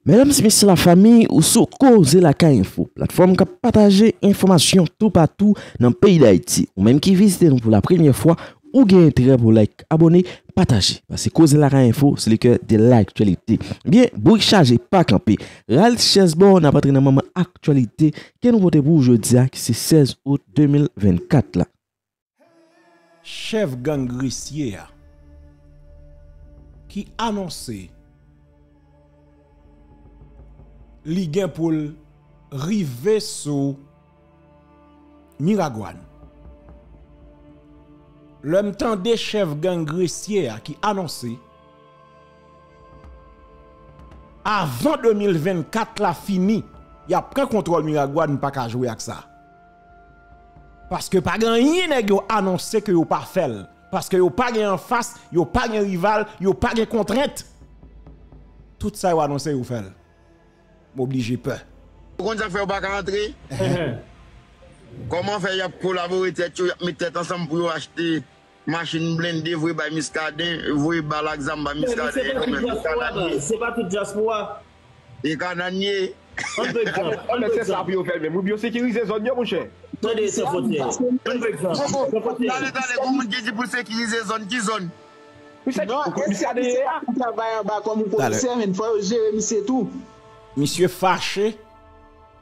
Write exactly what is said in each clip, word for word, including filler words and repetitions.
Medam e mesye, lafanmi, ou sou Koze Lakay Enfo, platfòm k ap pataje enfòmasyon toupatou nan peyi Dayiti. Ou menm ki vizite nou pou la premyè fwa, ou gen enterè pou like, abòne, pataje. Paske Koze Lakay Enfo, c'est le cœur de l'actualité. Byen, bourik chaje pa kanpe. Ral ti chèz ba w, n ap antre nan manman aktyalite ke nou pote pou ou jodi a, ki se sèz out de mil vennkat la. Chèf gang Gresye a, ki anonse li gen pou l rive sou Miragwàn. Lè m tande chèf gang Gresye a ki anonse, avan de mil vennkat la fini, y ap pran kontwòl Miragwàn, m pa ka jwe ak sa. Paske pa gen anyen nèg yo anonse ke yo pa fè l. Paske yo pa gen anfas, yo pa gen rival, yo pa gen kontrent. Tout sa yo anonse, yo fè l. M oblije pè. Ou konn sa k fè yo pa ka antre? Kòman fè y ap kolabore tèt yo, y ap met tèt ansanm pou yo achte machin blende, voye bay Muscadin, voye bal ak zam bay Muscadin, yo menm yo Kanadyen. Se pa tout dyaspora. E Kanadyen. An pa egzanp, an pa egzanp. Se sa pou yo fè l menm. Wi, pou yo sekirize zòn yo, monchè. Tande, San Fwontyè. An pa egzanp, San Fwontyè. Tande, tande, gon moun ki di pou sekirize zòn, ki zòn? Misye, non, misye a dèyè a. Travay anba kòm komisè, men fò yo jere misye tou. Misye fache,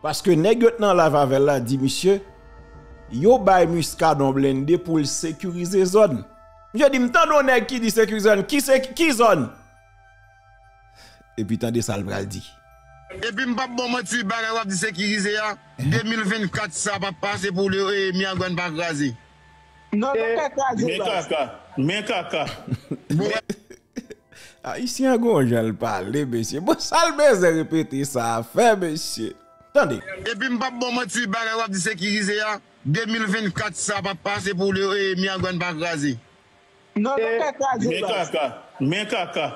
paske nèg yo t nan live avè l la di misye, yo bay Muscadin blende pou l sekirize zòn. Misye di, m tande yon nèg ki di sekirize zòn. Ki se, ki zòn? Epi tande sa l pral di. Epi m p ap ba w manti, bagay w ap di sekirize a, de mil vennkat sa p ap pase pou le, e, Miragwàn pa kraze. Non, yo pa ka kraze, men baz. Kaka, men kaka. Ayisyen an gon jan l pale, mesye. Bon, sa l bezwen repete sa a fè, mesye? Tande. Epi m p ap ba w manti, bagay w ap di sekirize a, de mil vennkat sa p ap pase pou le, e, Miragwàn pa kraze. Non, yo pa ka kraze, baz. Men kaka, men kaka.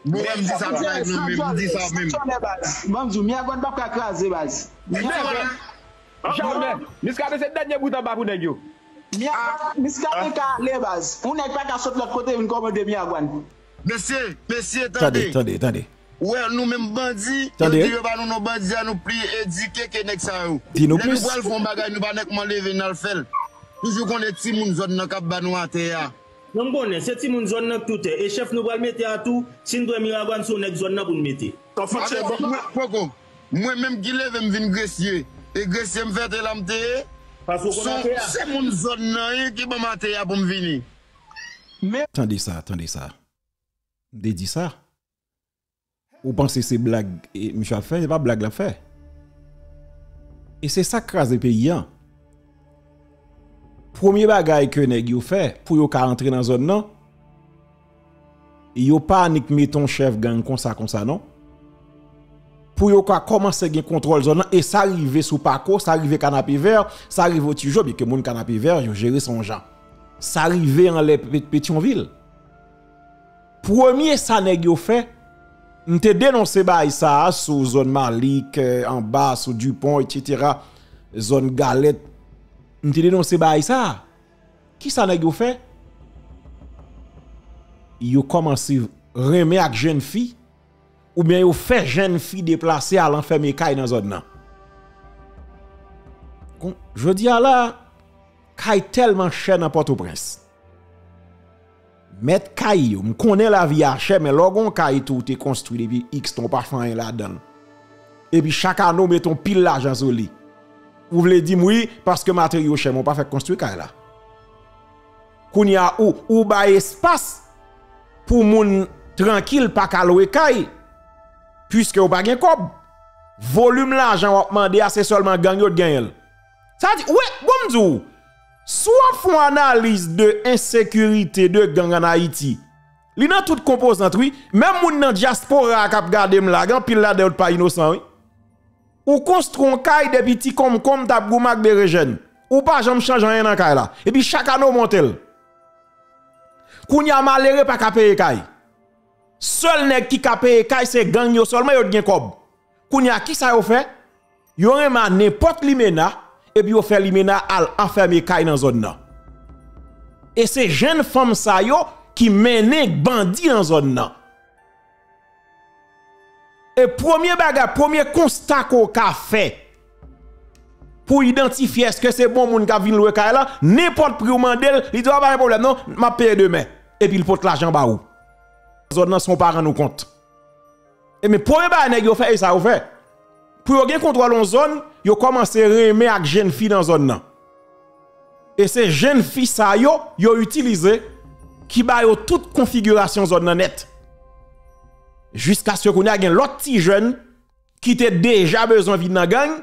Bon, m di sa, m di sa menm. Ban m di w, Miragwàn p ap ka kraze, baz. Jamè. Muscadin se dènye bout anba pou nèg yo. Muscadin ka ale, baz. Yon nèg pa ka sot lòt kote vin kòmande Miragwàn. Mesye, mesye, tande. Tande, tande, tande. Ou wè, nou menm bandi, yo di yo ba nou non, bandi a, nou pli edike ke nèg sa yo. Di nou plis. Lè nou pral fè yon bagay, nou pa nèkman leve n al fè l. Toujou konnen timoun zòn nan k ap ba nou atè a. Non, m konnen, se timoun zòn nan k tou tè. E chèf nou pral mete a tou, si n dwe Miragwàn, se yon nèg zòn nan pou n mete. Poko. Mwen menm ki leve m vin Gresye. E Gresye m fète la m te ye. Paske w konn atè a. Se moun zòn nan ye ki ban m atè a pou m vini. Tande sa, tande sa. M te di sa. Ou panse se blag, e, misye ap fè? Se pa blag l ap fè. E se sa k kraze peyi a. Premye bagay ke nèg yo fè pou yo ka antre nan zòn nan, yo pa annik mete yon chèf gang konsa, konsa non. Pou yo ka kòmanse gen kontwòl zòn nan, e sa rive sou Pako, sa rive Kanapevè, sa rive Otijo, byenke moun Kanapevè, yo jere sa yon jan. Sa rive anlè Pe-, Petyonvil. Premye sa nèg yo fè, m te denonse bagay sa a sou zòn Malik, eh, anba, sou Dupont, etsetera, zòn Galèt. M te denonse bagay sa a. Kisa nèg yo fè? Yo kòmanse renmen ak jèn fi, oubyen yo fè jèn fi deplase al anfème kay nan zòn nan. Kon, jodi a la, kay tèlman chè nan Pòtoprens. Mèt kay yo, m konnen lavi a chè, men lè w gen yon kay tou ou te konstwi depi X tan, ou pa fè anyen ladan l. Epi chak ane ou mete yon pil lajan sou li. Ou vle di m wi, paske materyo chè, men ou pa fèk konstwi kay la. Kounye a ou, ou bay espas pou moun trankil pa ka lwe kay, piske ou pa gen kòb. Volim lajan w ap mande a, se sèlman gang yo t genyen l. Sa di, wè, bon m di w, si w ap fè yon analiz de ensekirite, de gang ann Ayiti, li nan tout konpozant wi. Menm moun nan dyaspora a k ap gade m la, gen anpil ladan yo t pa inosan wi. Ou konstwi yon kay depi ti konmkonm t ap goumen ak berejèn. Ou pa janm chanje anyen nan kay la. Epi chak ane w monte l. Kounye a malere pa ka peye kay. Sèl nèg ki ka peye kay se gang yo sèlman, yo t gen kòb. Kounye a kisa yo fè? Yo renmen a nenpòt limena, epi yo fè limena al anfème kay nan zòn nan. E se jèn fanm sa yo ki mennen bandi nan zòn nan. E premye bagay, premye konsta ke w ka fè pou idantifye èske se bon moun k ap vin lwe kay la, nenpòt pri w mande l, li di, "A, pa gen pwoblèm non, m ap peye demen." Epi l pot lajan ba ou. Zòn nan san w pa rann ou kont. E men premye bagay nèg yo fè, e sa yo fè. Pou yo gen kontwòl yon zòn, yo kòmanse renmen ak jèn fi nan zòn nan. E se jèn fi sa yo, yo itilize, ki ba yo tout konfigirasyon zòn nan nèt. Jiskaske kounye a gen lòt ti jèn ki te deja bezwen vin nan gang,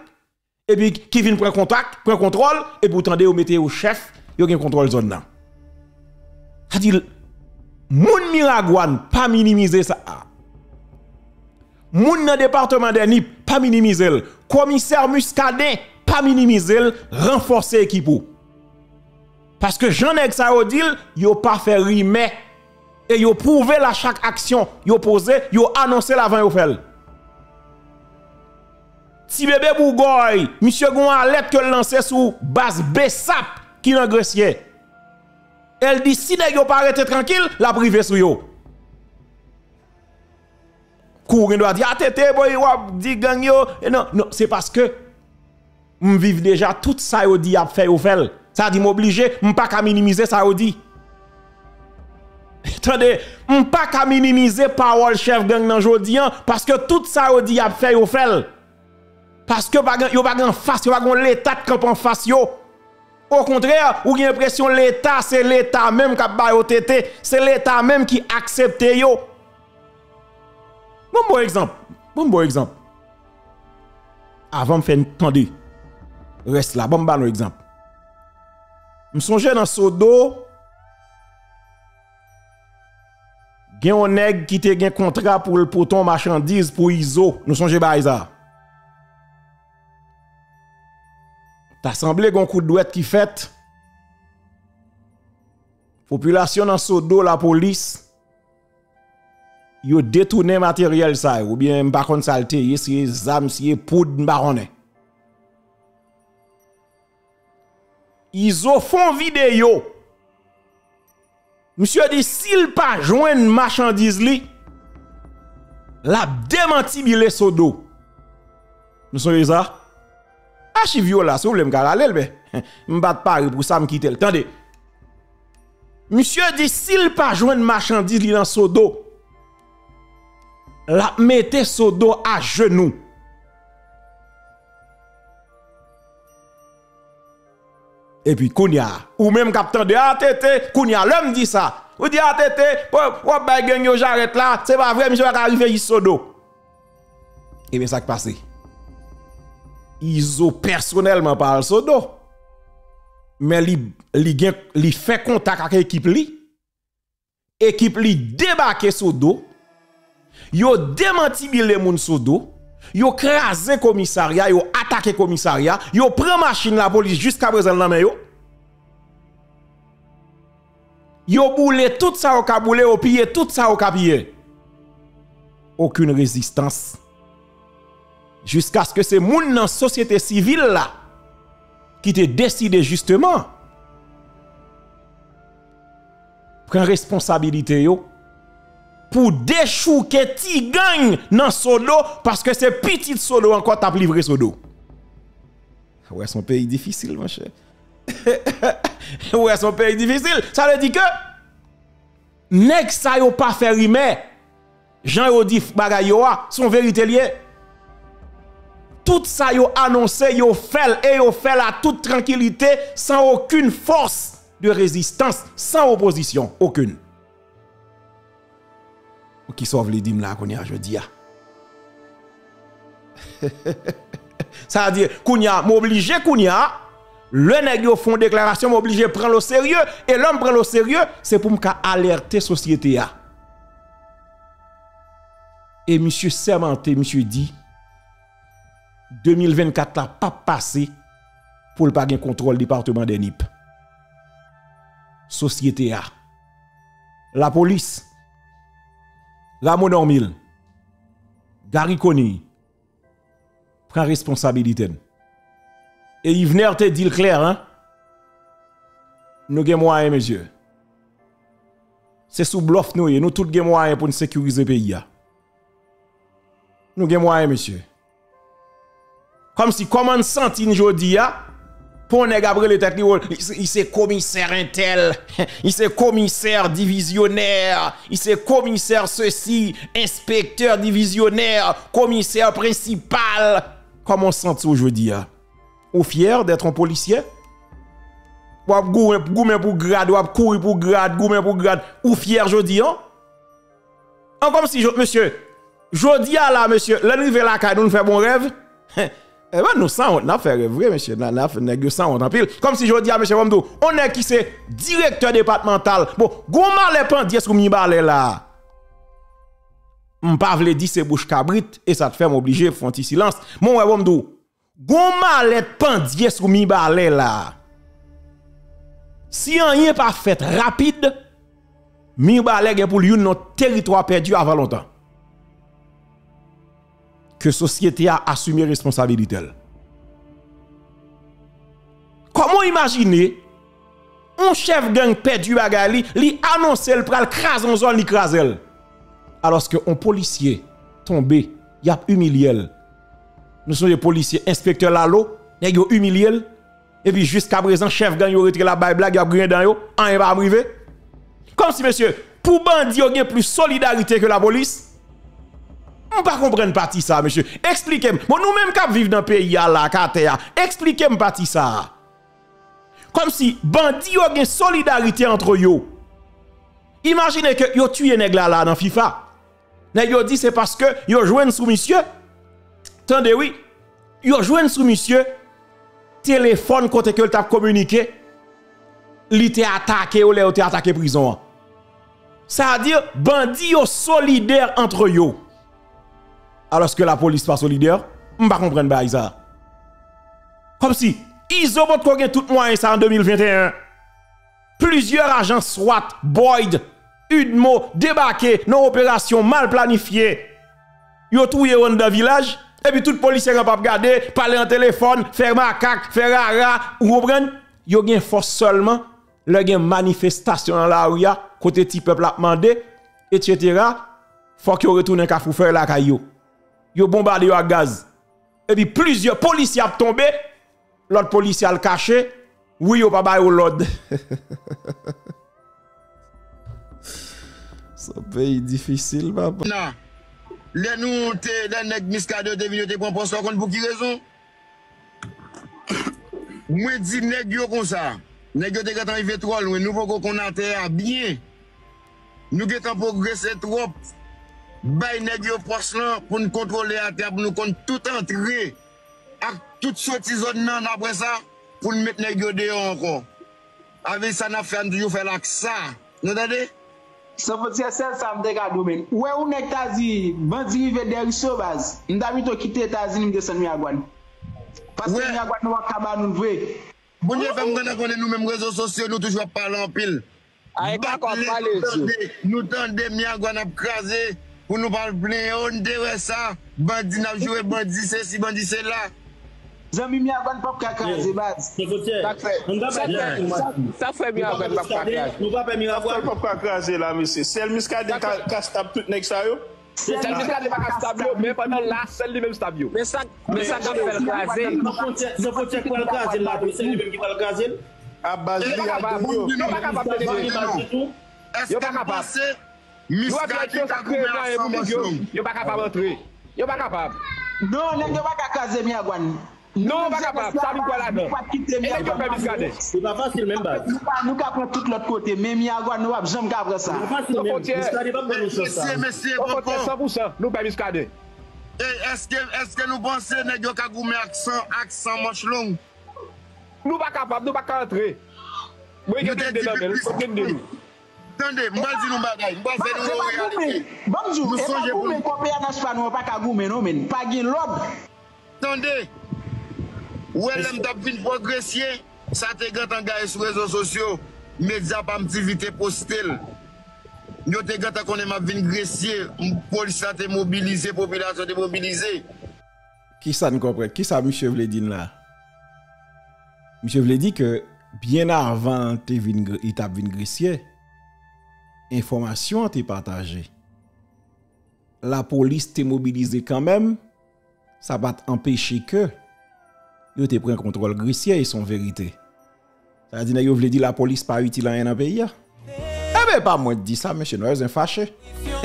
epi ki vin pran kontak, pran kontwòl, epi w tande yo mete yo chèf, yo gen kontwòl zòn nan. Sa di, moun Miragwàn pa minimize sa a. Moun nan depatman dè Nip pa minimize l. Komisè Muscadin pa minimize l, ranfòse ekip ou. Paske jan nèg sa yo di l, yo pa fè rimè. E yo pwouve l a chak aksyon yo poze, yo anonse l avan yo fè l. Ti Bebe Bougòy, misye gen yon alèt ke l lanse sou baz Besap ki nan Gresye. E l di si nèg yo pa rete trankil, l ap rive sou yo. Kou w gen dwa di, "A, Tete, boy, w ap di gang yo." E non, non, se paske m viv deja tout sa yo di y ap fè, yo fè l. Sa di m oblije, m pa ka minimize sa yo di. Tande, m pa ka minimize pawòl chèf gang nan jodi an, paske tout sa yo di y ap fè, yo fè l. Paske pa gen, yo pa gen anfas, yo pa gen yon Leta k kanpe anfas yo. Okontrè, ou gen enpresyon Leta, se Leta menm k ap ba yo tete, se Leta menm ki aksepte yo. Ban m ba w egzanp. Ban m ba w egzanp. Avan m fè n tande rès la, ban m ba nou egzanp. M sonje nan Sodo, gen yon nèg ki te gen kontra pou l pote yon machandiz pou Izo. Nou sonje bagay sa? Ta sanble gen yon kout dwèt ki fèt. Popilasyon nan Sodo, lapolis, yo detounen materyèl sa yo, oubyen m pa konn sa l te ye, si e zam, si e poud, m pa konnen. Izo fè yon videyo. Misye di si l pa jwenn machandiz li, l ap demantibile Sodo. Nou sonje sa? Achiv yo la, si w vle m ka rale l, men m pa t pare pou sa, m kite l. Tande. Misye di si l pa jwenn machandiz li nan Sodo, l ap mete Sodo ajenou. Epi kounye a, ou menm k ap tande, a Tete, kounye a, lè m di sa, ou di, a Tete, w ap bay gang yo jarèt la, se pa vre, misye pa ka rive jis Sodo. Ebyen, sa k pase? Izo pèsonèlman pa al Sodo. Men li, li gen, li fè kontak ak ekip li. Ekip li debake Sodo. Yo demantibile moun Sodo. Yo kraze komisarya, yo atake komisarya, yo pran machin lapolis jiskaprezan l nan men yo. Yo boule tout sa yo ka boule, yo piye tout sa yo ka piye. Okenn rezistans. Jiskaske se moun nan sosyete sivil la ki te deside jisteman pran responsabilite yo pou dechouke ti gang nan Sodo, paske se pitit Sodo ankò t ap livre Sodo. Ou wè, se yon peyi difisil, monchè. Ou wè, se yon peyi difisil. Sa vle di ke nèg sa yo pa fè rimè. Jan yo di bagay yo a, se yon verite l ye. Tout sa yo anonse, yo fè l, e yo fè l a tout trankilite, san okenn fòs de rezistans, san opozisyon okenn. Kisa w vle di m la kounye a jodi a? Sa vle di, kounye a, m oblije kounye a, lè nèg yo fè yon deklarasyon, m oblije pran l oserye, e lè m pran l oserye, se pou m ka alète sosyete a. E misye sèmante, misye di, de mil vennkat la p ap pase pou l pa gen kontwòl depatman dè Nip. Sosyete a, lapolis, Rameau Normil, Garry Conille, pran responsabilite n. E Yvener te di l klè, en, nou gen mwayen, mesye. Se sou blòf nou ye, nou tout gen mwayen pou n sekirize peyi a. Nou gen mwayen, mesye. Kòmsi, kòman n santi n jodi a, pou yon nèg ap rele tèt li, li se, li se komisè entèl, li se komisè divizyonè, li se komisè sesi, enspektè divizyonè, komisè prensipal. Kòman w santi w jodi a? Ou fyè dèt yon polisye? W ap goumen, goumen pou grad, w ap kouri pou grad, goumen pou grad. Ou fyè jodi a? An kòmsi, jo-, mesye, jodi a la, mesye, lè n rive lakay nou, n fè bon rèv. Ebyen, nou sanwont, n ap fè rèv vre, mesye. N a, n a, nèg yo sanwont anpil. Kòmsi jodi a, mesye, ban m di w, on nèg ki se direktè depatmantal. Bon, gon malè pandye sou Mibalè la. M pa vle di se bouch kabrit, e sa t fè m oblije fè yon ti silans. Men w wè, ban m di w, gon malèt pandye sou Mibalè la. Si anyen pa fèt rapid, Mibalè gen pou l youn nan teritwa pèdi avan lontan. Ke sosyete a asime responsabilite l. Kòman w imajine yon chèf gang pèdi bagay li, li anonse l pral kraze yon zòn, li kraze l. Alòske yon polisye tonbe, y ap imilye l. Nou sonje polisye, enspektè Lalo, nèg yo imilye l. Epi jiskaprezan, chèf gang yo rete la bay blag, y ap griyen dan yo, anyen pa rive. Kòmsi, mesye, pou bandi yo gen plis solidarite ke lapolis? M pa konprann pati sa, mesye. Eksplike m. Bon, nou menm k ap viv nan peyi a la, k atè a, eksplike m pati sa a. Kòmsi bandi yo gen solidarite antre yo. Imajine ke yo tiye nèg la la nan fifa. Nèg yo di se paske yo jwenn sou misye. Tande wi. Yo jwenn sou misye telefòn kote ke l t ap kominike. Li te atake yo lè yo te atake prizon an. Sa vle di, bandi yo solidè antre yo. Alòske lapolis pa solidè, m pa konprann bagay sa. Kòmsi, Izo potko gen tout mwayen sa an de mil venteyen. Plizyè ajan swat, Boyd, UDMO debake nan operasyon mal planifye. Yo touye yo anndan vilaj, epi tout polisye ranp ap gade, pale an telefòn, fè makak, fè rara, ou konprann? Yo gen fòs sèlman lè gen manifestasyon nan lari a, kote ti pèp la ap mande, etsetera, fòk yo retounen Kafou Fèy lakay yo. Yo bonbade yo ak gaz. Epi plizyè polisye ap tonbe, lòt polisye al kache, wi, yo pa ba yo lòd. Se yon peyi difisil, papa. Nan, lè nou te, lè nèg Miskaden yo te vin, yo te pran pòs la, w konn pou ki rezon? Mwen di nèg yo konsa, nèg yo te gentan rive twò lwen, nou poko konn atè a byen. Nou gentan pwogrese twòp. Bay nèg yo pòs lan pou n kontwole atè a, pou nou konn tout antre ak tout soti zòn nan, apre sa, pou n met nèg yo deyò ankò. Avèk sa n ap fè a, n toujou fè l ak sa. Nou tande? San fwontyè, sèl sa m te ka di w, men. Ou wè yon nèg ta di, bandi rive Dèriso, baz. M ta pito kite Etazini, m desann Miragwàn. Paske Miragwàn nou p ap ka ba nou l vre. Bondyè fè m konn konnen nou menm rezo sosyo, nou toujou ap pale anpil. Ay, kaka w ap pale, Dye. Nou tande Miragwàn ap kraze, pou nou pa al plenyen, o, n te wè sa, bandi n ap joure, bandi sesi, bandi sela. Zanmi, Miragwàn p ap ka kraze, baz. Sa k fè, sa k fè, sa k fè Miragwàn p ap ka kraze? Nou pa pè Miragwàn. Sa k fè l p ap ka kraze la, mesye? Sèl Miskaden ka, ka stab tout nèg sa yo? Se sèl Miskaden pa ka stab yo, men pandan la, sèl li menm stab yo. Men sa, men sa k ap fè l kraze? Nan fwontyè, nan fwontyè k pral kraze l la tou, se li menm ki pral kraze l? A baz li, a gang yo. Yo pa kapab, yo pa kapab, tande. Yo pa kapab. Nou wè pyès yo sa kreye mwayen pou nèg yo. Yo pa kapab antre. Yo pa kapab. Non, nèg yo pa ka kraze Miragwàn. Non, pa kapab. Sa vin kwè ladan. E nèg yo pè Miskaden. Se pa fasil menm, baz. Nou ka, nou ka pran tout lòt kote, men Miragwàn, nou p ap janm ka pran sa. Se pa fasil menm. Miskaden p ap ban nou chans sa. Mesye, mesye, okontrè, san pou san, nou pè Miskaden. E èske, èske nou panse nèg yo ka goumen ak san, ak san manch long? Nou pa kapab, nou pa ka antre. Mwen gen de nan men l, mwen gen de nou. Tande, m pral di nou bagay, m pral fè nou yon reyalite. Ban m di w, e pa goumen ke P N H pa nou an pa ka goumen non, men pa gen lòd. Tande, ou wè lè m t ap vin pwogresye, sa te gentan gaye sou rezo sosyo, medya pa m T V te poste l. Yo te gentan konnen m ap vin gresye, m, polis la te mobilize, popilasyon te mobilize. Kisa n konprann? Kisa misye vle di n la? Misye vle di ke byen avan l te vin gre-, li t ap vin gresye, enfòmasyon an te pataje. lapolis te mobilize kanmenm, sa pa t anpeche ke yo te pran kontwòl Gresye e se yon verite. Sa vle di nèg yo vle di lapolis pa itil anyen nan peyi a. Enben, pa mwen k di sa, mesye, nou bezwen fache.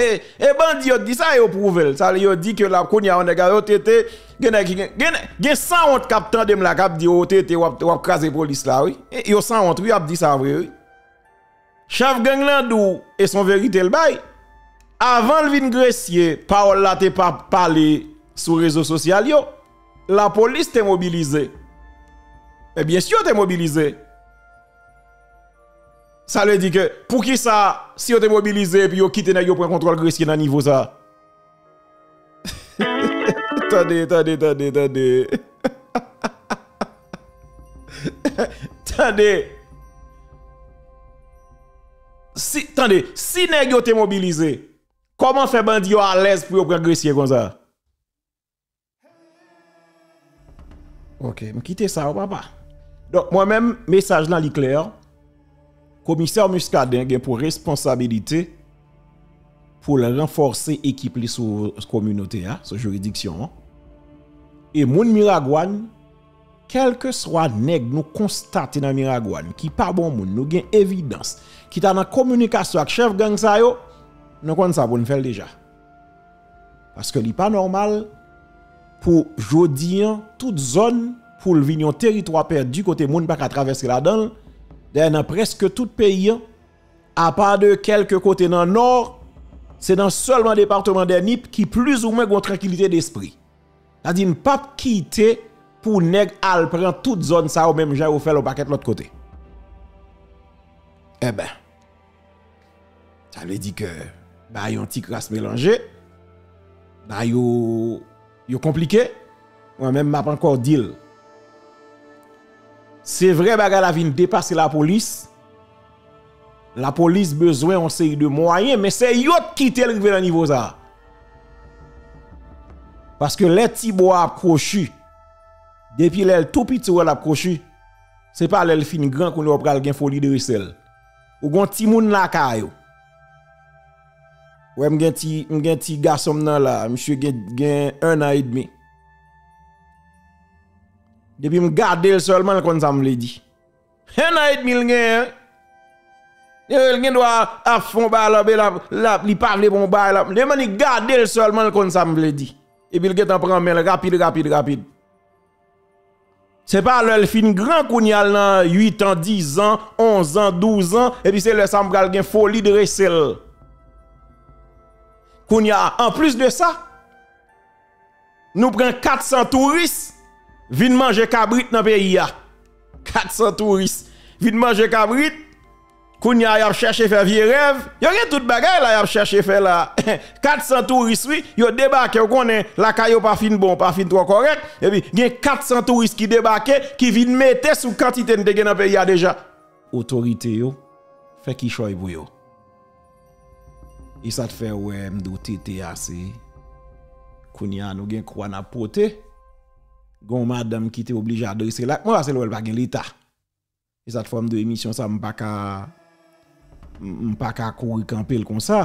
E, e bandi yo t di sa, yo pwouve l. Sa vle yo di ke la, kounye a, yon nèg a yo tete, gen nèg ki gen, gen, gen sanwont k ap tande m la, k ap di, "O tete, w ap, w ap kraze polis la, wi." E, yo sanwont, wi, y ap di sa vre, wi. Chèf gang lan di w, e se yon verite l bay. Avan l vin Gresye, pawòl la te pa pale sou rezo sosyal yo. Lapolis te mobilize. Men byen si yo te mobilize. Sa vle di ke, poukisa, si yo te mobilize epi yo kite nèg yo pran kontwòl Gresye nan nivo sa? Tande, tande, tande, tande. Tande. Si, tande, si nèg yo te mobilize, kòman fè bandi yo alèz pou yo pran Gresye konsa? Ok, m kite sa, wi, papa. Donk, mwen menm, mesaj lan, li klè. Komisè Muscadin gen pou responsabilite pou l ranfòse ekip li sou kominote a, sou jiridiksyon an. E moun Miragwàn, kèlkeswa nèg nou konstate nan Miragwàn ki pa bon moun, nou gen evidans, ki ta nan kominikasyon ak chèf gang sa yo, nou konn sa pou n fè l deja. Paske li pa nòmal pou jodi an, tout zòn pou l vin yon teritwa pèdi kote moun pa ka travèse ladan l. Dayè, nan prèske tout peyi an, apa de kèlke kote nan Nò, se nan sèlman depatman dè Nip ki plizoumwen gon trankilite despri. Sa di, n p ap kite pou nèg al pran tout zòn sa yo menm jan yo fè l yon pakèt lòt kote. Enben, sa vle di ke bagay yon ti kras melanje, bagay yo, yo konplike, mwen menm m ap ankò di l. Se vre bagay la vin depase lapolis, lapolis bezwen yon seri de mwayen, men se yo t kite l rive nan nivo sa a. Paske lè ti bwa ap kwochi, depi lè l tou piti w wè l ap kwochi, se pa lè l fin gran kounye a w pral gen foli drese l. Ou gon timoun lakay ou. Wè m gen ti, m gen ti gason m nan la, misye gen, gen un an edmi. Depi m gade l sèlman, l konn sa m vle di. Un an edmi l genyen. Li gen dwa ap fè yon bagay la, l ap, l ap, li pa vle pran yon bagay la. Depi m gade l sèlman, l konn sa m vle di. Epi l gentan pran men l rapid, rapid, rapid. Se pa lè l fin gran kounye a l nan uit an, diz an, onz an, douz an, epi se lè sa m pral gen foli drese l. Kounye a, anplis de sa, nou pran kat san touris vin manje kabrit nan peyi a. Kat san touris vin manje kabrit. Kounye a, y ap chèche fè vye rèv. Yo gen tout bagay la, y ap chèche fè la. Kat san touris, wi, yo debake, ou konnen, lakay yo pa fin bon, pa fin twò kòrèk. Epi, gen kat san touris ki debake, ki vin mete sou kantite n te gen nan peyi a deja. Otorite yo fè kichòy pou yo. E sa t fè w wè m di w tete ase. Kounye a, nou gen kwa n ap pote. Gen yon madanm ki te oblije adrese l ak mwen, paske l wè l pa gen leta. E sa t fè m di w emisyon sa, m pa ka, m, m pa ka kouri kanpe l konsa.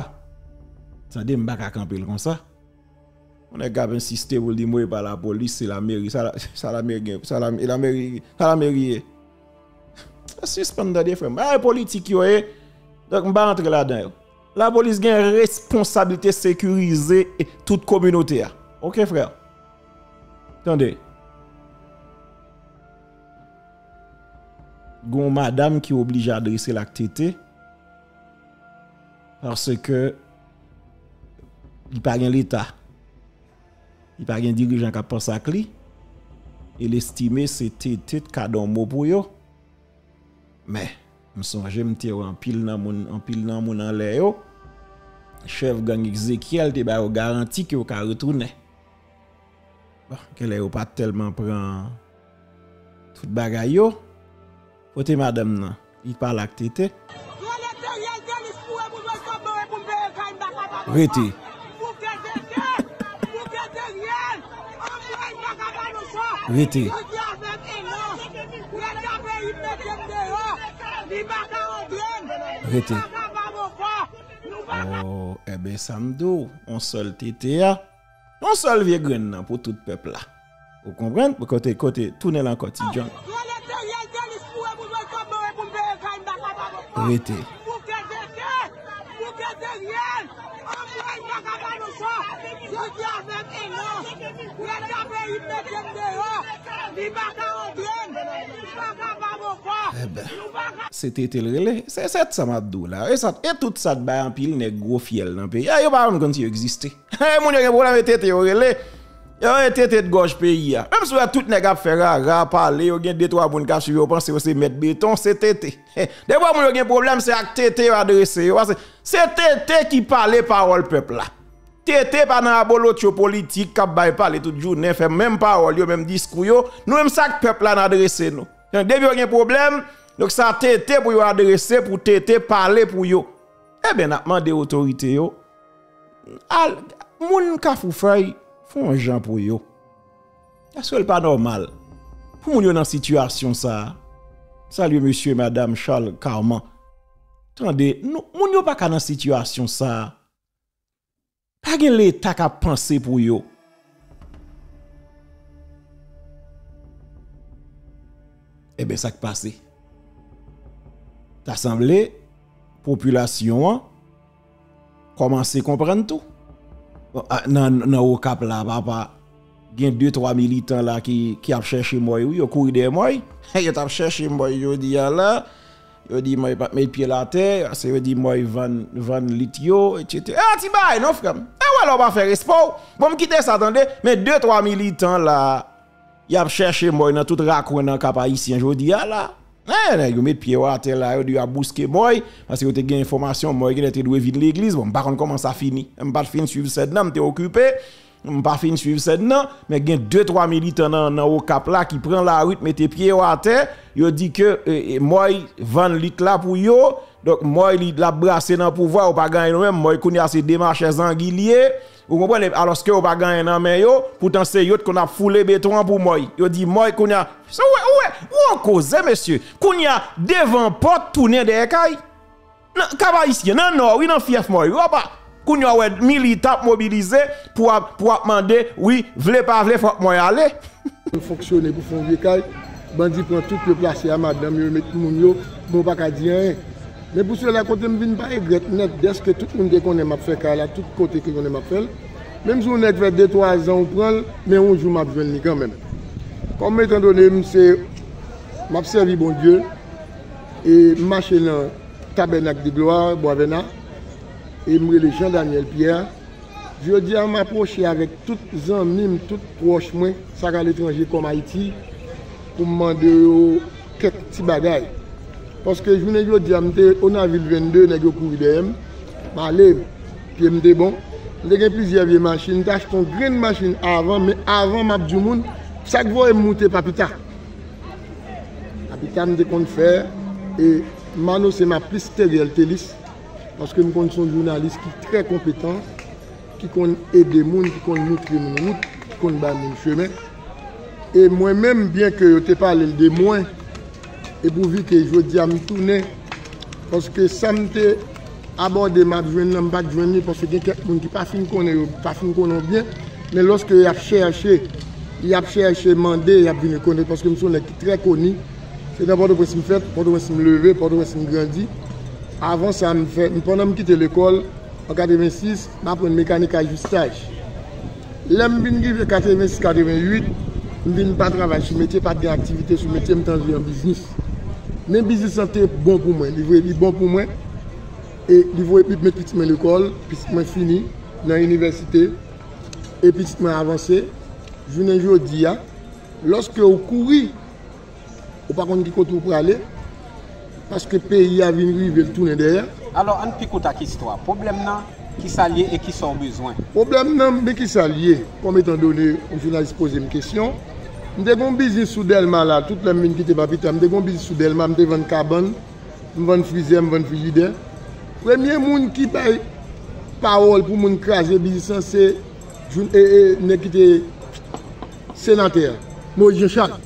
Tande, m pa ka kanpe l konsa. Yon nèg k ap ensiste pou l di m wè pa lapolis, se lameri. Sa la, sa lameri gen, sa la, e lameri, sa lameri ye. Sispann tande, frè m. Bagay politik yo ye. Donk, m pa rantre ladan yo. Lapolis gen responsablite sekirize tout kominote a. Oke, frè? Tande. Gon madanm ki oblije adrese l ak tete, paske li pa gen leta. Li pa gen dirijan k ap panse ak li. E l estime se tete t ka di yon mo pou yo. Men, m sonje m te wè anpil nan moun, anpil nan moun anlè yo. Chèf gang Ezekyèl te ba yo garanti ke yo ka retounen. Bon, genlè yo pa t tèlman pran tout bagay yo. Kote madanm nan? Li pale ak tete. Rete. Rete. Rete. Oh, enben, sa m di w, yon sèl tete a, yon sèl vye grenn nan pou tout pèp la. Ou konprann? Kote, kote, tounen l ankò, Ti John. Rele Teriel Telis pou wè pou mwen kòb mwen pou m peye kay m pa kapab ankò. Rete. Bouke tete! Bouke Teriel! Anmwey m pa ka ba nou sa! Jodi a menm, e non! Rete a peyi m mete m deyò! Li pa ka antre m! Li pa kapab ankò! Enben, se tete l rele. Se, se sa m ap di w la. E sa, e tout sa t bay anpil nèg gwo fyèl nan peyi a, yo pa menm konn si yo egziste. Moun yo gen pwoblèm, e tete yo rele. Yo, e tete t gòj peyi a. Menm si w wè tout nèg ap fè rara, pale, yo gen de twa moun k ap swiv yo, panse yo se mèt beton, se tete. Depi w wè moun yo gen pwoblèm, se ak tete yo adrese yo. Paske se tete ki pale pawòl pèp la. Tete pa nan abolotcho politik k ap bay pale tout jounen, fè menm pawòl yo, menm diskou yo. Nou menm, se ak pèp la n adrese nou. Donk, depi yo gen pwoblèm, donk, sa tete pou yo adrese, pou tete pale pou yo. Enben, n ap mande otorite yo, al, moun Kafou Fèy, fè yon jan pou yo. Èske l pa nòmal pou moun yo nan sitiyasyon sa a? Salye mesye, madanm Charles Carman. Tande, nou, moun yo pa ka nan sitiyasyon sa a. Pa gen Leta k ap panse pou yo. Enben, sa k pase? Ta sanble popilasyon an kòmanse konprann tou. Bon, a, nan, nan Okap la, papa, gen de, twa militan la ki, ki ap chèche Mòy, wi, yo kouri dèyè Mòy. Yo t ap chèche Mòy jodi a la. Yo di Mòy pa t met pye l atè, se yo di Mòy vann, vann lit yo, etsetera. E ti bagay non, frè m. E w wè lè w pa fè respè w. Bon, m kite sa, tande, men de, twa militan la, y ap chèche Mòy nan tout rakwen nan Kap Ayisyen jodi a la. Hein, nèg yo met pye yo atè la, yo di y ap bouske Mòy, paske yo te gen enfòmasyon Mòy genlè te dwe vin legliz. Bon, m pa konn kòman sa fini. M pa t fin swiv sèn nan, m te okipe. M pa fin swiv sèn nan, men gen de, twa militan nan, nan Okap la ki pran lari, mete pye yo atè. Yo di ke, e, e, Mòy vann lit la pou yo. Donk, Mòy li, l ap brase nan pouvwa, yo pa gen anyen yo menm. Mòy kounye a se de machè zangi li ye. Ou konprann? Alòske yo pa gen anyen nan men yo, poutan se yo t konn ap foule beton an pou Mòy. Yo di Mòy kounye a, se, ou wè, ou wè, ou wè yon koze, mesye. Kounye a, devan pòt, tounen dèyè kay. Nan Kap Ayisyen, nan Nò, wi, nan fyèf Mòy, wi, papa. Kounye a, w wè, militan ap mobilize pou ap, pou ap mande, wi, vle pa vle, fòk Mòy ale. Yo fonksyone pou fè yon vye kay, bandi pran tout, yo plase a madanm yo, yo met moun yo, bon, w pa ka di anyen. Men pou sela, kote m vin pa regrèt nèt, dèske tout moun te konnen m ap fè kay la, tout kote te konnen m ap fè l. Menm si yon nèg fè de, twa zan ou pran l, men yon jou m ap jwenn li kanmenm. Kòm etandone m se, m ap sèvi Bondye, e m mache nan Tabènak de Glwa, Bwavèna, e m rele Jean Daniel Pierre. Jodi a, m apwoche avèk tout zanmi m, tout pwòch mwen, sa k aletranje kòm Ayiti, pou m mande yo kèk ti bagay. Paske jounen jodi a, m te Onavil vennde, nèg yo kouri dèyè m, m ale, pye m te bon. M te gen plizyè vye machin, m te achte yon grenn machin avan, men avan m ap di moun, sa k voye m moute Papita. Papita m te konn fè, e m anonse m ap plis Teriel Telis, paske m konn se yon jounalis ki trè konpetan, ki konn ede moun, ki konn moutre moun wout, ki konn bay moun chemen. E mwen menm, byenke yo te pale l de mwen, e pou vite, jodi a m tounen, paske sa m te abòde m ap jwenn nan, m pa t jwenn li, paske gen kèk moun ki pa fin konnen yo, pa fin konnen w byen, men lòske y ap chèche, y ap chèche mande, y ap vin rekonèt, paske m se yon nèg ki trè koni. Se nan Pòtoprens m fèt, Pòtoprens m leve, Pòtoprens m grandi. Avan sa, m fè, m, pandan m kite lekòl, an katrevensis, m aprann mekanik ajistaj. Lè m vin rive katrevensis, katrevenuit, m vin pa travay sou metye, pa t gen aktivite sou metye, m t anvi an biznis. Men biznis lan te bon pou mwen, li vre, li bon pou mwen. E li voye, li met pitit mwen lekòl, pitit mwen fini nan inivèsite, e pitit mwen avanse. Jounen jodi a, lòske w kouri, ou pa konn ki kote w prale, paske peyi a vin rive, l tounen dèyè. Alò, ann pi kout ak istwa. Pwoblèm nan, kisa l ye e kisa w bezwen? Pwoblèm nan, men kisa l ye? Kòm etandone yon jounalis poze m kesyon, m te gen yon biznis sou Dèlma la, tout lè m vin kite Papita, m te gen yon biznis sou Dèlma, m te vann kabann, m vann frizè, m vann frijidè. Premye moun ki bay pawòl pou moun kraze biznis lan, se jou-, e, e, nèg ki te senatè a, Moïse Jean Charles.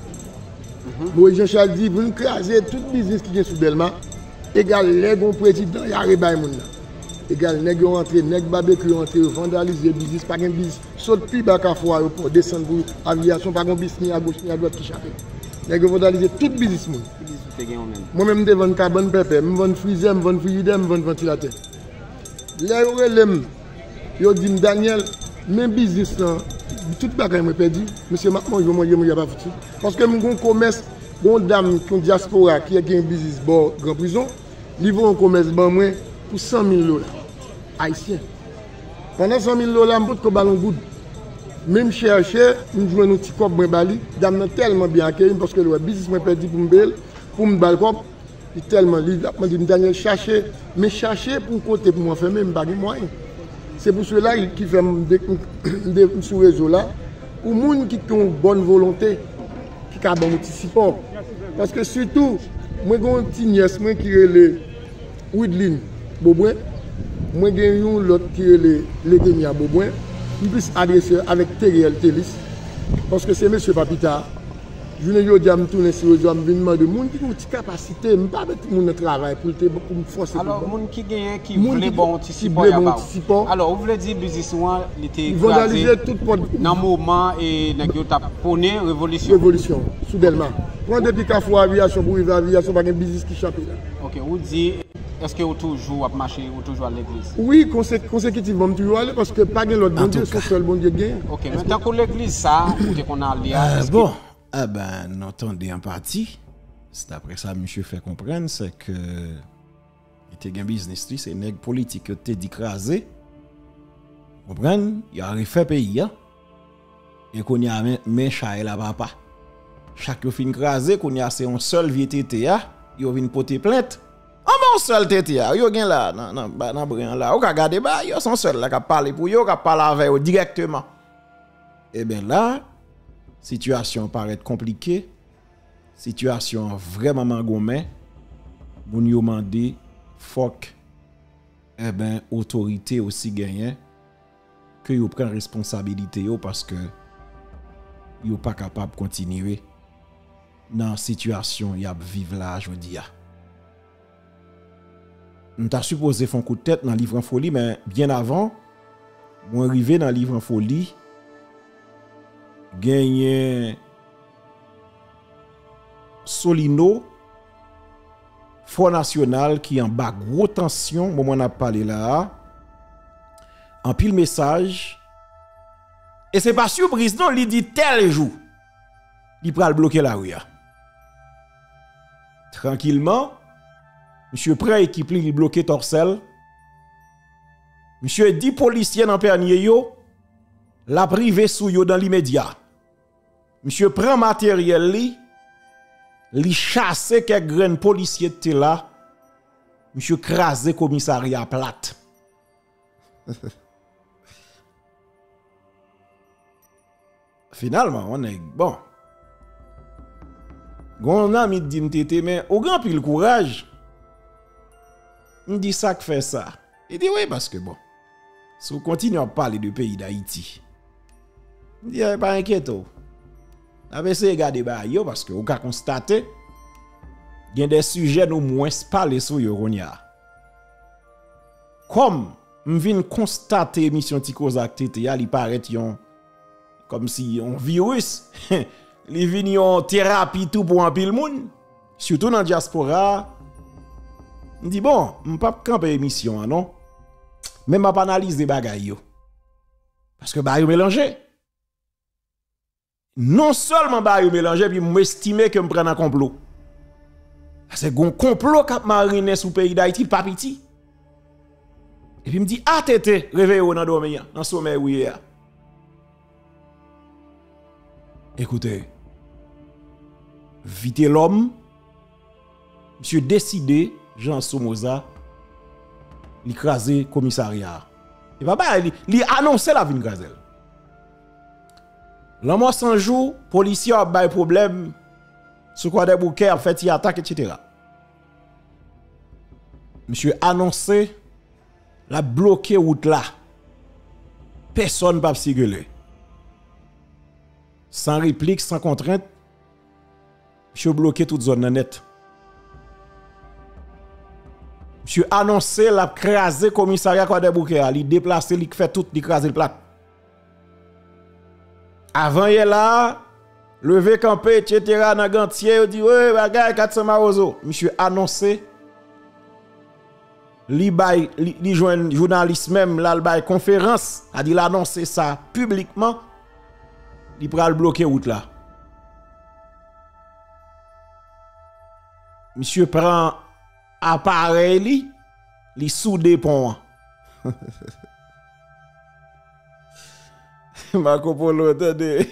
Moïse Jean Charles di pou n kraze tout biznis ki gen sou Dèlma, egal lè gon prezidan y a rebay moun nan. Legal, nèg yo rantre, nèg babekyou yo rantre, yo vandalize biznis, pa gen biznis. Sot pi ba Kafou Ayewopò, desann pou Aviyasyon, pa gen biznis ni agoch ni adwat ki chape. Nèg yo vandalize tout biznis moun. Ki biznis ou te gen ou menm? Mwen menm, m te vann kabann pèpè, m vann frizè, m vann frijidè, m vann vantilatè. Lè yo rele m, yo di m, "Daniel, men biznis lan, tout bagay mwen pèdi." Mesye, m ap manje, manje, manje pa fouti. Paske m gon komès, gon dam ki yon dyaspora ki gen biznis bò Gran Prizon, li voye yon komès ban mwen pou san mil dola ayisyen. Pandan san mil dola, m potko ba l yon goud. Men m chèche, m jwenn yon ti kòb mwen ba li. Dam nan tèlman byen akeyi m paske l wè biznis mwen pèdi pou m peye l, pou m ba l kòb. Li tèlman, li ap mande m, "Daniel, chache, men chache pou kote pou mwen fèmen, m pa gen mwayen." Se pou sela ki fè m de-, m de-, m sou rezo la, pou moun ki gen yon bòn volonte, ki ka ban m yon ti sipò. Paske sitou, mwen gen yon ti nyès mwen ki rele Widline Beaubrun, mwen gen yon lòt ki rele Ledenia Beaubrun, m plis adrese avèk Teriel Telis, paske se mesye pa pita. Jounen jodi a, m tounen sou rezo a, m vin mande moun ki gen yon ti kapasite, m pa met moun nan travay pou l te, pou m fòse pou l ban. Alò, moun ki genyen, ki vle ban yon ti sipò, y a ba ou. Alò, ou vle di biznis ou an, li te kraze nan moman e nèg yo t ap pwone revolisyon. Revolisyon, sou Dèlma. Pran depi Kafou Aviyasyon pou rive Aviyasyon, pa gen biznis ki chape la. Ok, ou di, èske ou toujou ap mache, ou toujou al legliz? Wi, konse-, konsekitivman, m toujou ale paske pa gen lòt Bondye, se yon sèl Bondye k genyen. Ok, men tankou legliz sa, ou te konn ale a, èske Bon, Eben, nou tande an pati, se daprè sa misye fè konprann, se ke li te gen biznis li, se nèg politik yo te di kraze. Konprann? Y a refè peyi a. E kounye a, men, men chay la papa. Chak yo fin kraze, kounye a se yon sèl vye tete a, yo vin pote plent. Anba yon sèl tete a, yo gen la, nan, nan, nan bren an la. Ou ka gade ba yo, se yon sèl la k ap pale pou yo, k ap pale avè yo dirèkteman. Eben la, sitiyasyon an parèt konplike, sitiyasyon an vrèman mangonmen, moun yo mande fòk, eben, otorite osi genyen, ke yo pran responsabilite yo paske yo pa kapab kontinye nan sitiyasyon y ap viv la jodi a. M ta sipoze fè yon kout tèt nan Liv an Foli, men byen avan mwen rive nan Liv an Foli, genyen Solino, Fò Nasyonal ki anba gwo tansyon moman n ap pale la a. Anpil mesaj. E se pa sipriz non, li di tèl jou li pral bloke lari a. Trankilman, misye pran ekip li, li bloke Tòsèl. Misye di polisye nan Pènye yo, l ap rive sou yo dan limedya. Misye pran materyèl li, li chase kèk grenn polisye ki te la, misye kraze komisarya a plat. Finalman, yon nèg, bon. Gon zanmi t di m, "Tete, men ou gen anpil kouraj." M di, "Sa k fè sa?" Li di, "Wi, paske, bon, si w kontinye ap pale de peyi Dayiti." M di, "Eh, pa enkyete w. N ap eseye gade bagay yo, paske ou ka konstate, gen de sijè nou mwens pale sou yo kounye a." Kòm m vin konstate emisyon Ti Koze ak Tete a, li parèt yon, kòmsi yon viris, li vin yon terapi tou pou anpil moun, sitou nan dyaspora a. M di, "Bon, m p ap kanpe emisyon an non, men m ap analize bagay yo." Paske bagay yo melanje. Non sèlman bagay yo melanje, epi m estime ke m pran nan konplo. Paske gon konplo k ap marinen sou peyi Dayiti, l pa piti. Epi m di, "A, Tete, reveye w nan dòmi an, nan somèy ou ye a." Ekoute, Vitelòm, misye deside, jan Somoza, li kraze komisarya a. E pa bagay, li, li anonse l ap vin kraze l. Lanmò San Jou, polisye yo ap bay pwoblèm sou Kwadèboukè, ap fè ti atak, etsetera. Misye anonse l ap bloke wout la. Pèsonn p ap sikile. San replik, san kontrent, misye bloke tout zòn nan nèt. Misye anonse l ap kraze komisarya Kwadèboukè a. Li deplase, li fè tout, li kraze l plat. Avan yè la, leve kanpe, etsetera, nan Gantye, yo di, "Wi, bagay, kat san mawozo." Misye anonse, li bay, li, li jwenn jounalis menm, l al bay konferans, sa di l anonse sa piblikman, li pral bloke wout la. Misye pran aparèy li, li soude pon an. Marco Polo, tande.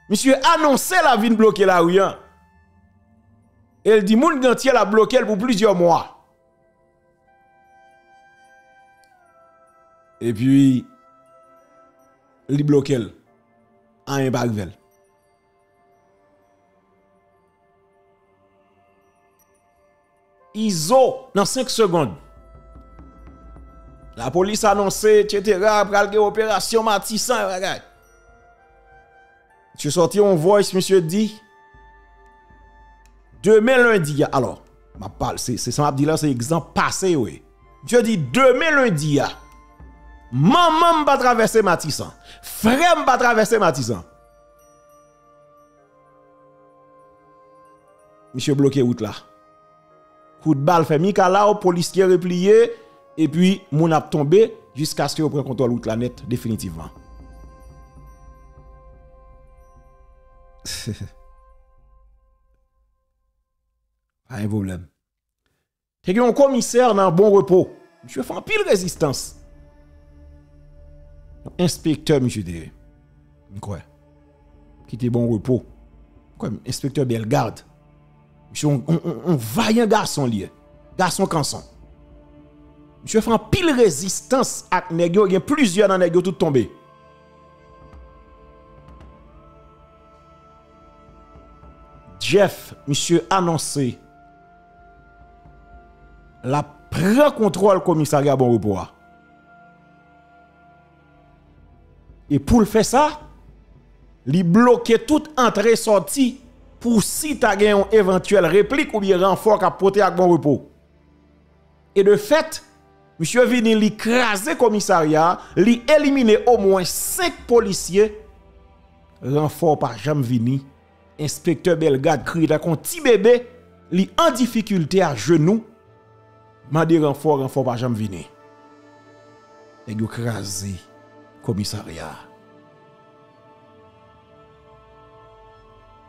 Misye anonse l ap vin bloke lari an. E l di moun Gantye l ap bloke l pou plizyè mwa. Epi, li bloke l. Anyen pa rive l. Izo, nan senk segonn. Lapolis anonse, etsetera, pral gen operasyon Matisan, bagay. Misye sòti yon voice, misye di, demen lendi a, alò, m ap pale, se, se sa m ap di la, se egzanp pase yo ye. Misye di, demen lendi a, manman m pa travèse Matisan, frè m pa travèse Matisan. Misye bloke wout la. Kout bal fè mikalaw, polisye repliye, epi moun ap tonbe jiskaske yo pran kontwòl wout la nèt, definitivman. Pa gen pwoblèm. Te gen yon komisè nan Bon Repo. Misye fè anpil rezistans. Yon enspektè misye te ye. M kwè. Ki te Bon Repo. M kwè enspektè Bellegarde. Misye yon, yon, yon, yon vayan gason li ye. Gason kanson. Misye fè anpil rezistans ak nèg yo, gen plizyè nan nèg yo tout tonbe. Jeff, misye anonse l ap pran kontwòl komisarya Bon Repo a. E pou l fè sa, li bloke tout antre sòti pou si ta gen yon evantyèl replik oubyen ranfò k ap pote ak Bon Repo. E de fèt, misye vini, li kraze komisarya a, li elimine omwen senk polisye. Ranfò pa janm vini. Enspektè Bellegarde kriye tankou yon ti bebe, li an difikilte ajenou, mande ranfò, ranfò pa janm vini. Nèg yo kraze komisarya a.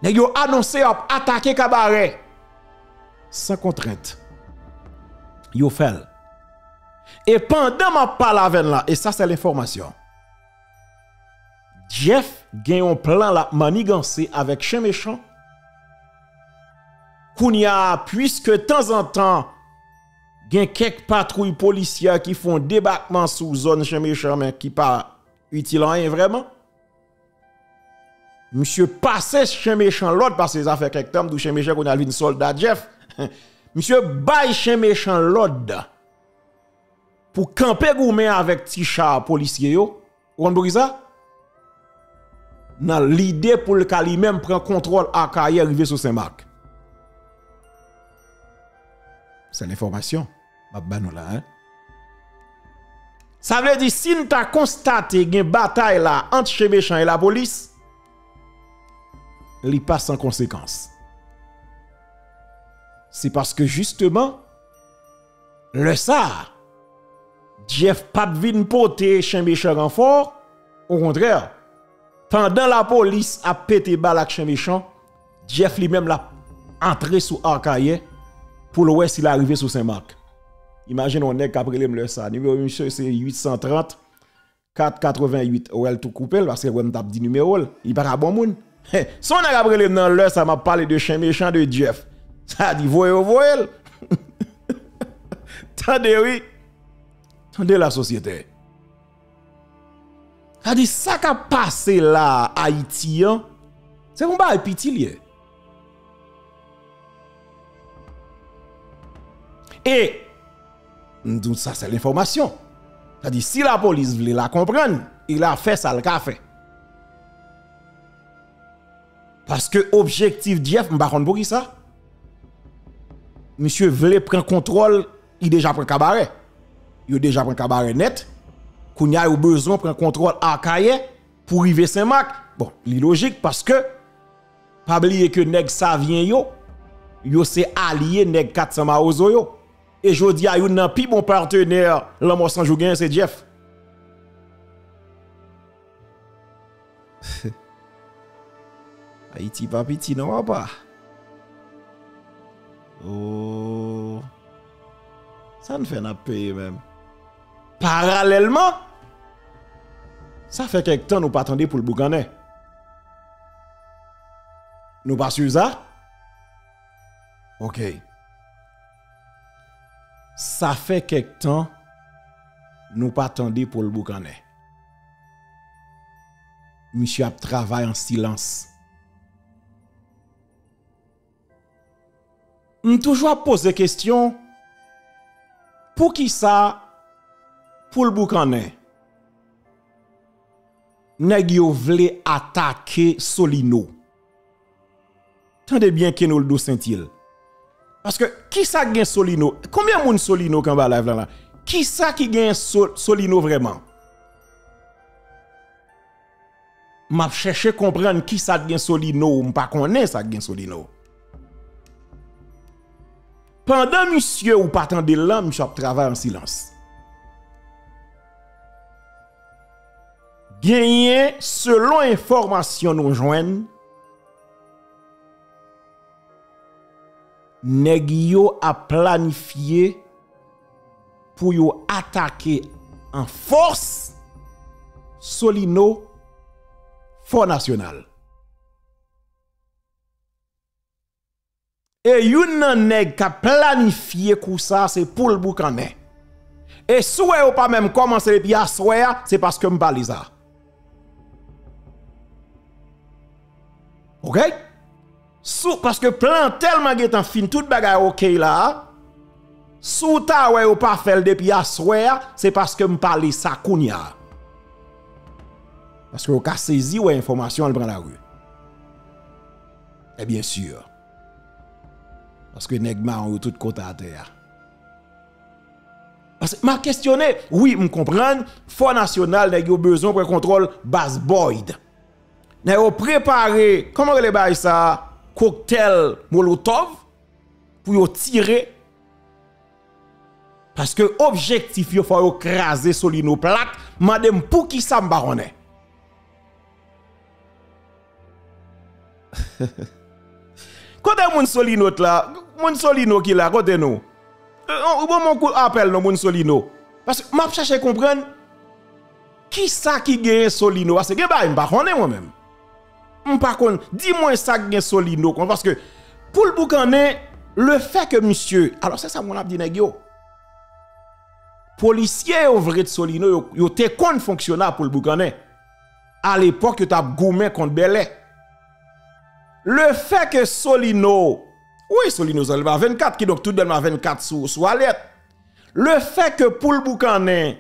Nèg yo anonse y ap atake Kabarè. San kontrent. Yo fè l. E pandan m ap pale avè n la, e sa se lenfòmasyon, Jeff gen yon plan l ap maniganse avèk Chen Mechan. Kounye a, piske tanzantan gen kèk patwouy polisyè ki fè yon debakman sou zòn Chen Mechan, men ki pa itil anyen vrèman. Misye pase Chen Mechan lòd, paske sa fè kèk tan m di w Chen Mechan kounye a l vin sòlda Jeff. Misye bay Chen Mechan lòd pou kanpe goumen avèk ti cha polisye yo. Ou konn poukisa? Nan lide pou l ka li menm pran kontwòl Akayè rive sou Senmak. Se lenfòmasyon m ap ba nou la, en. Sa vle di, si n ta konstate gen batay la ant Chen Mechan e lapolis, li pa san konsekans. Se paske, jisteman, lè sa a, Jeff pa t vin pote Chen Mechan ranfò, okontrè, pandan lapolis ap pete bal ak Chen Mechan, Jeff li menm l ap antre sou Akayè pou l wè si l a rive sou Senmak. Imajine yon nèg k ap rele m lè sa a. Nimewo misye se uit san trant, kat katrevenn uit. Ou wè l tou koupe l, paske l wè m t ap di nimewo l. Li pa ka bon moun. He, se yon nèg ap rele m nan lè sa a, m ap pale de Chen Mechan, de Jeff. Sa di voye yo voye l. Tande wi. Tande lasosyete. Sa di sa k ap pase la Ayiti an, se yon bagay piti l ye. E m di w sa se lenfòmasyon. Sa di si lapolis vle l a konprann, e l a fè sa l ka fè. Paske objektif Jeff, m pa konn poukisa, misye vle pran kontwòl Li deja pran Kabarè. Yo deja pran Kabarè nèt. Kounye a, yo bezwen pran kontwòl Akayè pou rive Senmak. Bon, li lojik paske pa bliye ke nèg Savyen yo, yo se alye nèg kat san Mawozo yo. E jodi a, youn nan pi bon patenè Lanmò San Jou genyen se Jeff. Ayiti pa piti non, papa. Oh. Sa n fè n ap peye menm. Paralèlman, sa fè kèk tan nou pa tande Poul Boukannen. Nou pa swiv sa? Ok. Sa fè kèk tan nou pa tande Poul Boukannen. Misye ap travay an silans. M toujou ap poze kesyon, poukisa Poul Boukannen, nèg yo vle atake Solino? Tande byen, Kenoldo Saintil. Paske, kisa k gen Solino? Konbyen moun Solino ki anba live la la? Kisa ki gen Sol-, Solino vrèman? M ap chèche konprann kisa k gen Solino, m pa konnen sa k gen Solino. Pandan misye ou pa tande l lan, misye ap travay an silans. Genyen, selon enfòmasyon nou jwenn, nèg yo ap planifye pou yo atake an fòs Solino, Fò Nasyonal. E youn nan nèg k ap planifye kou sa, se Poul Boukannen. E si w wè yo pa menm kòmanse depi aswè a, se paske m pale sa. Ok? Sou, paske plan an tèlman gentan fin, tout bagay ok la a. Si w ta wè yo pa fè l depi aswè a, se paske m pale sa kounye a. Paske yo ka sezi wè enfòmasyon an, l pran lari. E byen si. Paske nèg mawon yo tout kote atè a. Paske m ap kesyone, wi, m konprann, Fò Nasyonal, nèg yo bezwen pran kontwòl baz Boyd. Nèg yo prepare, kòman rele bagay sa, koktèl molotòv pou yo tire. Paske objektif yo, fò yo kraze Solino plat. Mande m poukisa, m pa konnen. Kote moun Solino t la? Moun Solino ki la, kote nou? Ou ban mwen kou apèl non, moun Solino. Paske m ap chèche konprann kisa ki genyen Solino. Paske gen bagay m pa konnen mwen menm. M pa konn. Di mwen sa k gen Solino kon. Paske Poul Boukannen, le fè ke misye, alò se sa moun ap di nèg yo. Polisye yo vre t Solino, yo, yo te konn fonksyone a Poul Boukannen. Alepòk, yo t ap goumen kont Bèlè. Le fè ke Solino, wi, Solino Zèlma vennkat, kidonk tout Dèlma vennkat sou, sou alèt. Le fè ke Poul Boukannen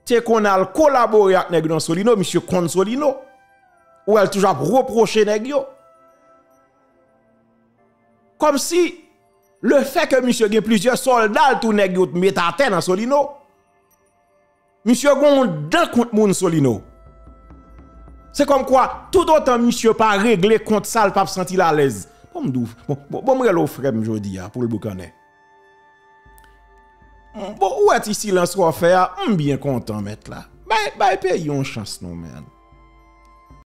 te konn al kolabore ak nèg nan Solino, misye konn Solino. Ou wè l toujou ap repwoche nèg yo. Kòmsi, le fè ke misye gen plizyè sòlda l tou nèg yo t met atè nan Solino. Misye gon dan kont moun Solino. Se kòmkwa, toutotan misye pa regle kont sa, l p ap santi l alèz. Bon, m di w, bon, bon, bon, m rele w frè m jodi a, Poul Boukannen. Bon, ou wè ti silans w ap fè a, m byen kontan, mèt la. Bay, bay peyi yon chans non, man.